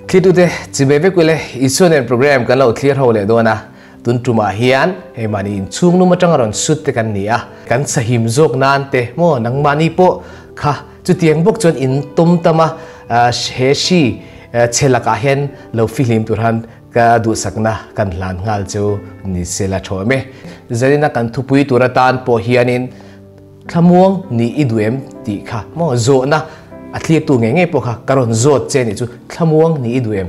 Thlitute chibai vek ule, Isua nen program kan lo thlir ho leh dawn a, tun tumah hian hei mahni inchhung lum atanga rawn sut te kan ni a, kan sahim zawk nan te maw nangmahni pawh kha chutiang bawk chuan in tawm tam a, he hri chhe lakah hian lo fihlim tur han ka duhsakna kan hlan nghal chu ni se la thaw em e. Zanina kan thupui tur atan pawh hianin Thlamuang nih i duh em tih kha maw zawhna a thlirtu ngei ngei pawh kha ka rawn zawt che nih chu thlamuang nih i duh em?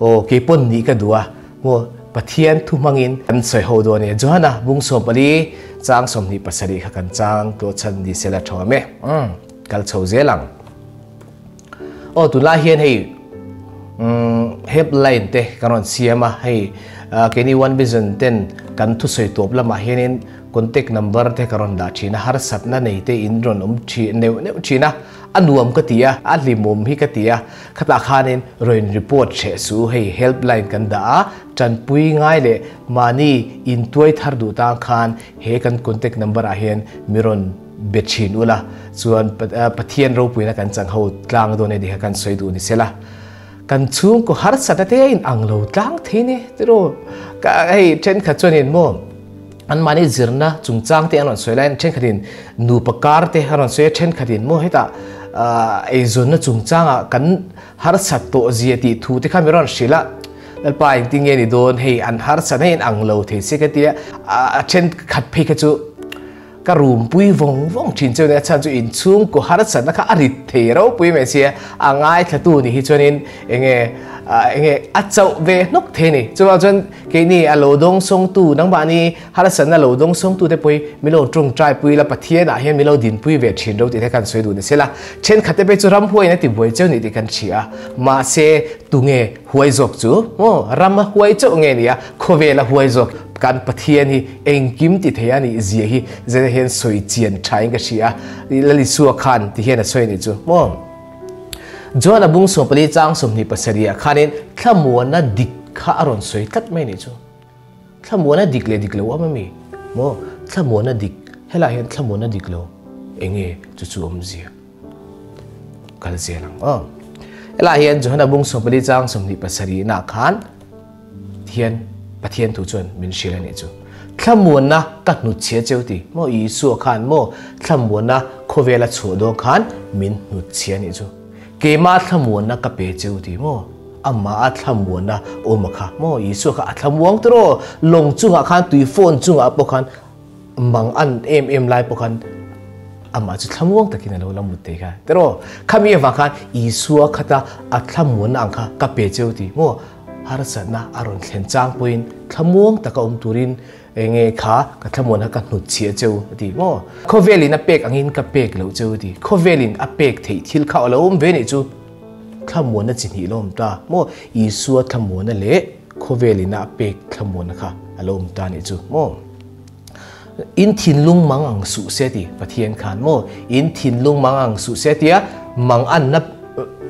Aw keipawn nih ka duh a maw Pathian thu hmangin kan sawi ho dawn e Johana bung 14 chang 27 kha kan chang tawh chhan ni sela tha awm e umm kal chho zel ang. Aw tunlai hian hei umm helpline te kan rawn siam a hei keini one vision ten kan thusawi tawp lamah hianin contact number te ka rawn dah thin a harsatna nei te in rawn awm thin neuh neuh thin a a nuam ka ti a a hlimawm hi ka ti a khatah khanin rawn report hreh su hei helpline kan dah a tanpui ngai leh mahni intuai thar duh tang khan he kan contact number ah hian mi rawn Be thin ula, chuan Pathian ropuina kan chang ho tlang dawn e tih kha kan sawi duh ni sela. Kan chhungkaw harsatna te a in ang lo tlang thei ni tiraw? Ka hei thenkhat chuanin maw anmahni zirna chungchang te an rawn sawi laiin thenkhatin nupa kar te a rawn sawi a, thenkhatin maw hetah eizawnna chungchangah kan harsat tawh zia tih thu te kha mi rawn hrilh a. Lalpa engtin nge ni dawn hei an harsatna in ang lo thei se ka tia, a thenkhat phei kha chu Ka rumpui vawng vawng thin chu nia chhan chu inchhungkaw harsatna kha a rit thei ropui mai sia a ngaithlatu ni hi chuanin enge enge a chauh ve hnawk thei ni chuvang chuan keini a lo dawng sawngtu nangmahni harsatna lo dawng sawngtu te pawhi min lo tawngtai pui la Pathian ah hian min lo dinpui ve thin ro tih te kan sawi duh ni sela thenkhat te pawh chu ramhuaiin a ti buai cheu ni tih kan hria mahse tunge huai zawk chu maw ram a huai chauh nge nia khawvel a huai zawk Kan Pathian hi engkim ti thei a nih zia hi zeta hian sawi chian tha in ka hria a, Lal Isua khan ti hian a sawi a nih chu maw? John a bung 14 chang 27 ah khanin thlamuanna dik kha a rawn sawi tlat mai a nih chu. Thlamuanna dik leh dik lo awm a mi maw? Thlamuanna dik, helaiah hian thlamuanna dik lo enge chu chu awmzia? Kal zel ang aw. Helaiah hian John a bung 14 chang 27 nah khan Thian, Pathian thu chuan min hrilh a nih chu. Thlamuanna ka hnutchhia cheu ti maw Isua khan maw thlamuanna khawvela chhuah dawn khan min hnutchhia a nih chu. Keimah thlamuanna ka pe cheu ti maw amah a thlamuanna awm a kha maw Isua kha a thlamuang tawh lawng chungah khan tui phone chungah pawh khan mang an em em lai pawh khan amah chu thlamuang takin a lo la mut thei kha tiraw khami avang khan Isua khata a thlamuanna ang kha ka pe cheu ti maw Harsatna a rawn thlen chang pawhin thlamuang taka awm turin enge kha ka thlamuan kha ka hnut chhiah cheu a ti maw? Khawvelin a pek angin ka pek loh cheu a ti. Khawvelin a pek theih thil kha a lo awm ve nih chu thlamuanna chi hnih lo awm ta maw? Isua thlamuanna leh khawvelin a pek thlamuanna kha a lo awm ta nih chu maw? In thinlung mang ang suh se ti Pathian khan maw? In thinlung mang ang suh se tia mang anna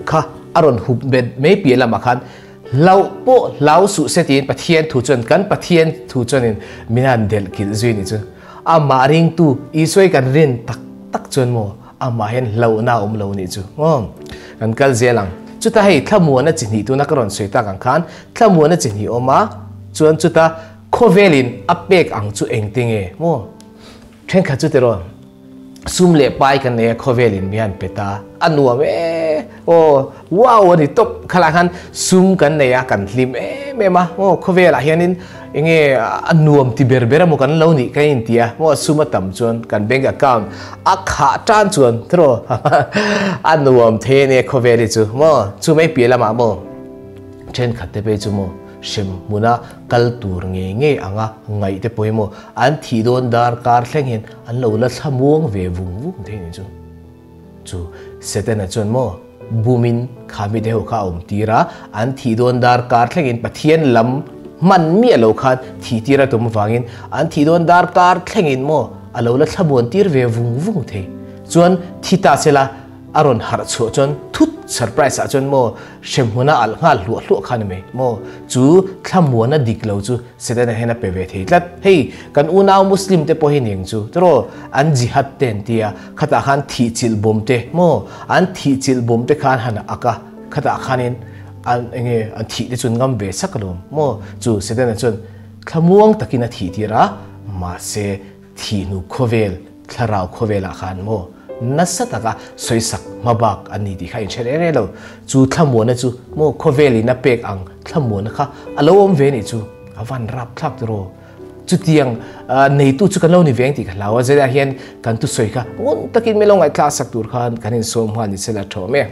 kha a rawn hup bet mai piah lamah khan hlauh pawh hlau suh se tiin Pathian thu chuan kan Pathian thu chuanin min han delh kilh zui nih chu. Amah ringtu Isua hi kan rin tak tak chuan maw amah hian hlauhna a awm lo nih chu maw kan kal zel ang. Chuta hei thlamuana chi hnih tuna ka rawn sawi tak ang khan thlamuana chi hnih awm a chuan chuta khawvelin a pek ang chu engte nge maw thenkhat chu tiraw Sum leh pai kan nei a khawvelin mi han pe ta a nuam e aw wow a ni tawp khalah khan sum kan nei a kan hlim em em a aw khawvelah hianin enge a nuam ti ber ber emaw kan lo nih ka inti a maw sum a tam chuan kan bank account a khah tan chuan tiraw a nuam thei a nia khawvel hi chu maw chu mai piah lamah maw thenkhat te phei chu maw hrem hmuna kal tur ngei ngei anga ngaih te pawimawh an thih dawn dar kar thleng hian An lo la thlamuang ve vung vung thei ni chu. Chu Setana chuan maw bumin kha mi deuh kha a awm tir a, an thih dawn dar kar thlengin Pathian lam hman miah lo khan thih tir a tum avangin an thih dawn dar kar thlengin maw a lo la thlamuan tir ve vung vung thei. Chuan thi ta sela A rawn harh chhuah chuan thut surprise ah chuan maw hremhmun a alh nghal hluah hluah kha ni mai maw chu thlamuan a dik lo chu Setana hian a pe ve thei tlat. Hei kan unau Muslim te pawh hi ni ang chu tiraw an jihad te an tia khatah khan thih chilh bawm te maw an thih chilh bawm te khan han ak a khatah khanin an enge an thih te chu an ngam ve sak alawm maw? Chu Setana chuan thlamuang takin a thih tir a, mahse thih hnu khawvel, thlarau khawvelah khan maw nasa taka sawisak hmabak an ni tih kha a inhre reng reng lo. Chu thlamuanna chu maw khawvelin a pek ang thlamuanna kha a lo awm ve anih chu a van rapthlak tiraw? Chutiang neitu chu kan lo ni veng tih ka hlau a, zela hian kan thusawi kha ngun takin min lo ngaihthlak sak tur khan kan insawm nghal ni sela tha awm e.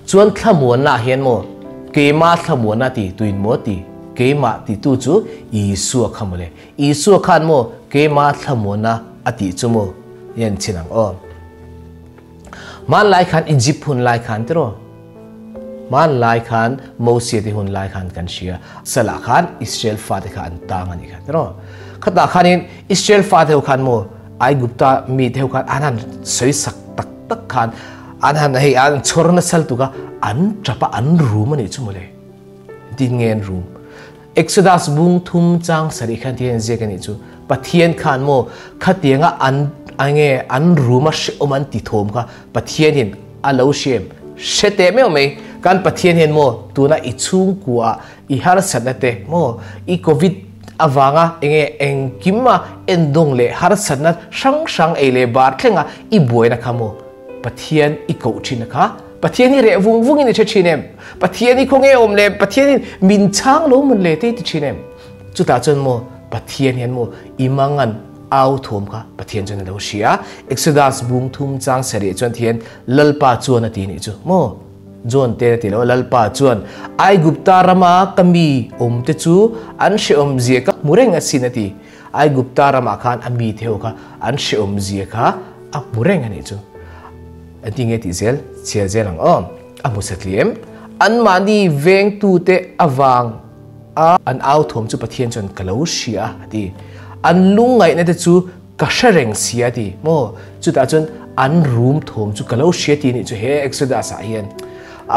Chuan thlamuanna ah hian maw keimah thlamuanna ti tuin maw ti keimah titu chu Isua kha mawle. Isua khan maw keimah thlamuanna a tih chu maw i en chhin ang aw. Hmanlai khan Egypt hun lai khan tiraw? Hmanlai khan Mosia te hun lai khan kan hria. Salah khan Israel fate kha an tang a nih kha tiraw? Khatah khanin Israel fate ho khan maw Aigupta mite ho khan an han sawi sak tak tak khan an han hei an chhawr nasa lutuk a, an tap a, an rum a nih chu mawle. Tin nge an rum? Exodus bung thum chang sarih khan tihian ziak a nih chu, Pathian khan maw khatianga an enge an rum a hrehawm an ti thawm kha Pathianin a lo hriam hre teh meuh mai. Kan Pathian hian maw tuna i chhungkua i harsatna te maw i covid avanga enge engkim a endawng leh harsatna hrang hrang ei leh bar thlenga i buaina kha maw Pathian i koh thin a kha. Pathian hi reh vung vungin i hre thin em? Pathian hi khawnge awm le? Pathianin min chhang lo mawn le te i ti thin em? Chutah chuan maw Pathian hian maw i mangan au thawm kha Pathian chuan a lo hria. Exodus bung thum chang sarih chuan thian Lalpa chuan a ti nih chu maw John te a ti lo Lalpa chuan Aigupta rama ka mi awm te chu an hrehawm zia ka hmu reng asin a ti. Aigupta ramah khan a mi te ho kha an hrehawm zia kha a hmu reng a nih chu. Engtin nge tih zel chhiar zel ang aw. A hmu satli em? Anmahni vengtute avang a an au thawm chu Pathian chuan ka lo hria a ti. An lungngaihna te chu ka hre reng si a ti. Maw? Chutah chuan an rum thawm chu ka lo hria ti nih chu he Exodus ah hian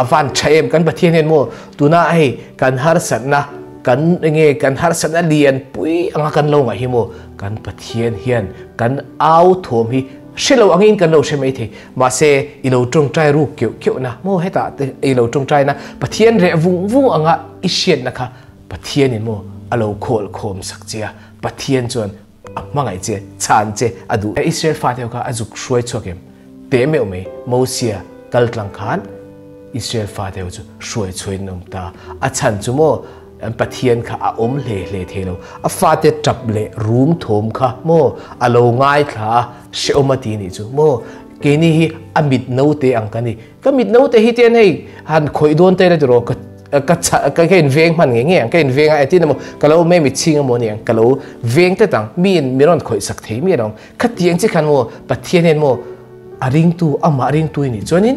a van tha em kan Pathian hian maw tuna hei kan harsatna kan enge kan harsatna lian pui anga kan lo ngaih hi maw kan Pathian hian kan au thawm hi Hre lo angin kan lo hre mai thei. Mahse, i lo tawngtai ruk keuh keuh na maw hetah te i lo tawngtai na Pathian reh vung vung anga i hriatna kha Pathianin maw a lo khawl khawm sak che a, Pathian chuan a hmangaih che, chhan che a duh. Israel fate ho kha a zuk hruai chhuak em? Teh meuh mai, Mosia kal tlang khan Israel fate ho chu hruai chhuain an awm ta. A chhan chu maw An Pathian kha a awm hle hle thei lo. A fate tap leh rum thawm kha maw a lo ngaithla a, hrehawm a ti nih chu maw. Keini hi a mit naute ang ka ni. Ka mit naute hi tian hei han khawih dawn te la tiraw ka ka ka ka inveng hman nge nge ang, ka inveng a engtin emaw ka lo mei mit chhing emaw ni ang ka lo veng tlat ang, miin mi rawn khawih sak thei miah lo ang. Khatiang chi khan maw Pathian hian maw a ringtu amah ringtu i nih chuanin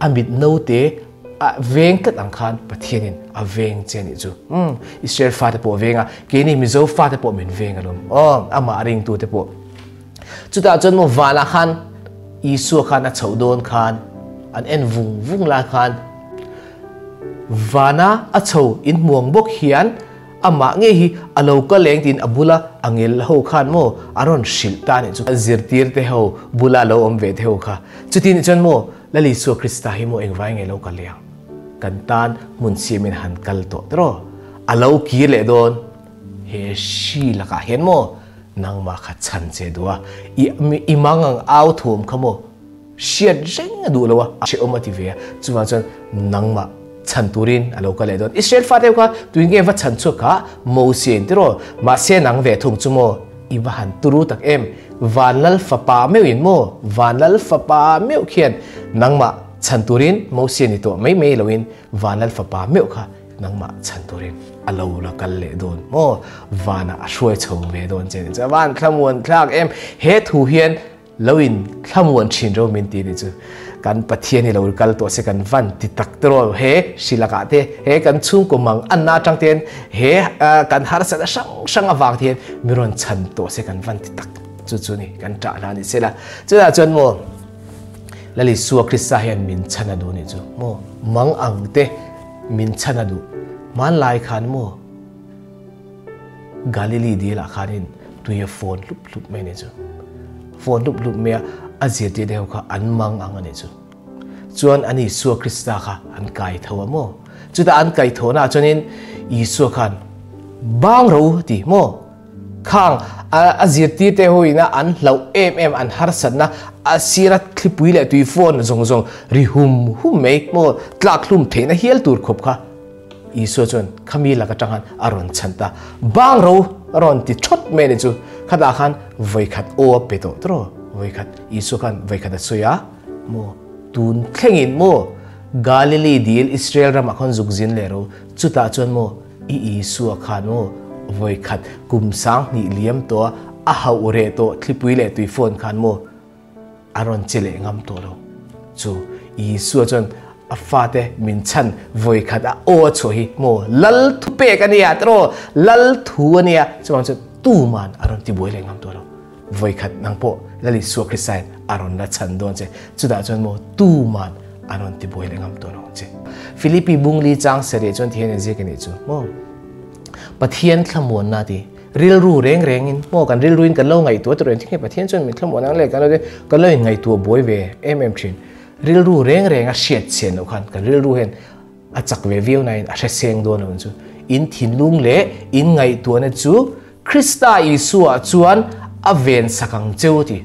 a mit naute A veng tlat ang khan Pathianin a veng che anih chu. Umm, Israel fate pawh a veng a, keini Mizo fate pawh min veng alawm. Aw, amah ringtute pawh. Chutah chuan maw vanah khan Isua khan a chhoh dawn khan an en vung vung lai khan vana a chho inhmuang bawk hian amah ngei hi a lo kal eng tiin a bula a ngel ho khan maw a rawn hrilh ta anih chu. A zirtir te ho bula lo awm ve te ho kha. Chuti nih chuan maw Lal Isua Krista hi maw engvai nge lo kal liang? Kan tan hmun siamin han kal tawh tiraw? A lo kir leh dawn. He hri lakah hian maw nangmah kha chhan che duh a, i i mang ang au thuam kha maw hriat reng a duh lo a, a hrehawm a ti ve a, chuvang chuan nangmah chhan turin a lo kal leh dawn. Israel fate kha tuin nge va chhan chhuak kha Moses in tiraw? Mahse nang ve thung chu maw I va han turu tak em? Vanlal fapa meuh in maw? Vanlal fapa meuh khian nangmah chhan turin Mosia ni tawh mai mai loin Vanlal fapa meuh kha nangmah chhan turin a lo la kal leh dawn maw? Vanah a hruai chho ve dawn che ni chu. A van thlamuan thlak em? He thu hian Lo in thlamuan thin ro min ti nih chu kan Pathian hi lo kal tawh se kan van ti tak te ro he hrilakah te he kan chhungkaw mang anna atang ten he kan harsat a hrang hrang avang te hian mi rawn chhan tawh se kan van ti tak chu chu ni kan tah hla ni sela chutah chuan maw Lal Isua Krista hian min chhan a duh nih chu maw mang ang te min chhan a duh hmanlai khan maw Galili dilah khanin tui a fawn hlup hlup mai a nih chu. Fawn hlup hlup mai a, a zirtir deuh kha an mang ang a nih chu. Chuan an Isua Krista kha an kai tho a maw? Chuta an kaihthawhnaah chuanin Isua khan bang ro ti maw? Khang a zirtirte hoina an hlauh em em an harsatna a sira thlipui leh tui phone zawng zawng ri hum hum mai maw tlak hlum theihna hial tur khawp kha Isua chuan khami lak atang khan a rawn chhan ta. Bang ro a rawn ti thawt mai a ni chu. Khatah khan vawikhat aw a pe tawh tawh vawikhat Isua khan vawikhat a sawi a maw tun thlengin maw Galili dil Israel ramah khan zuk zin leh ro chutah chuan maw I Isua khan maw vawikhat kum 2000 liam tawh a hauh reh tawh thlipui leh tui phone khan maw a rawn che leh ngam tawh lo. Chu Isua chuan a fate min chhan vawikhat a aw a chhuah hi maw lal thu pek a nia tiraw lal thu a nia chuvang chuan tuman a rawn tibuai leh ngam tawh lo. Vawikhat nang pawh Lal Isua Kristain a rawn la chhan dawn che chutah chuan maw tuman a rawn tibuai leh ngam tawh lo ang che. Philippi bungli chang sarih chuan ti hian a ziak a nih chu maw Pathian thlamuanna ti Rilru reng rengin maw kan rilruin kan lo ngaihtuah tur engtin nge Pathian chuan min thlamuan ang le kan lo kan lo inngaihtuah buai ve em em thin. Rilru reng renga hriat chhian loh khan kan rilru hian a chak ve viau nain a hre seng dawn lo chu. In thinlung leh in ngaihtuahna chu Krista Isua chuan a ven sak ang cheu ti.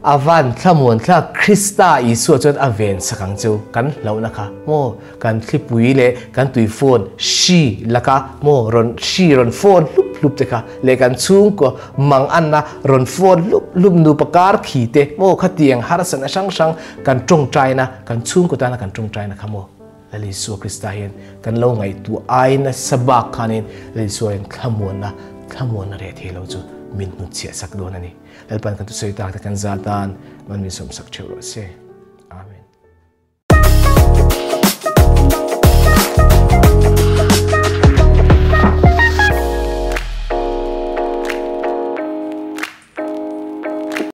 A van thlamuan thlak Krista Isua chuan a ven sak ang cheu kan hlauhna kha maw kan thlipui leh kan tui phone hri laka maw rawn hri rawn phone hlup hlup te kha leh kan chhungkaw mang anna rawn phone hlup hlup nupa kar khi te maw khatiang harsatna hrang hrang kan tawngtaina kan chhungkaw tana kan tawngtaina kha maw Lal Isua Krista hian kan lo ngaihtuah ai nasa bak khanin Lal Isua hian thlamuanna thlamuanna reh thei lo chu min hnutchhiah sak dawn a ni. Lalpan kan thusawi tak te kan za tan man min sawmsak theuh rawh se.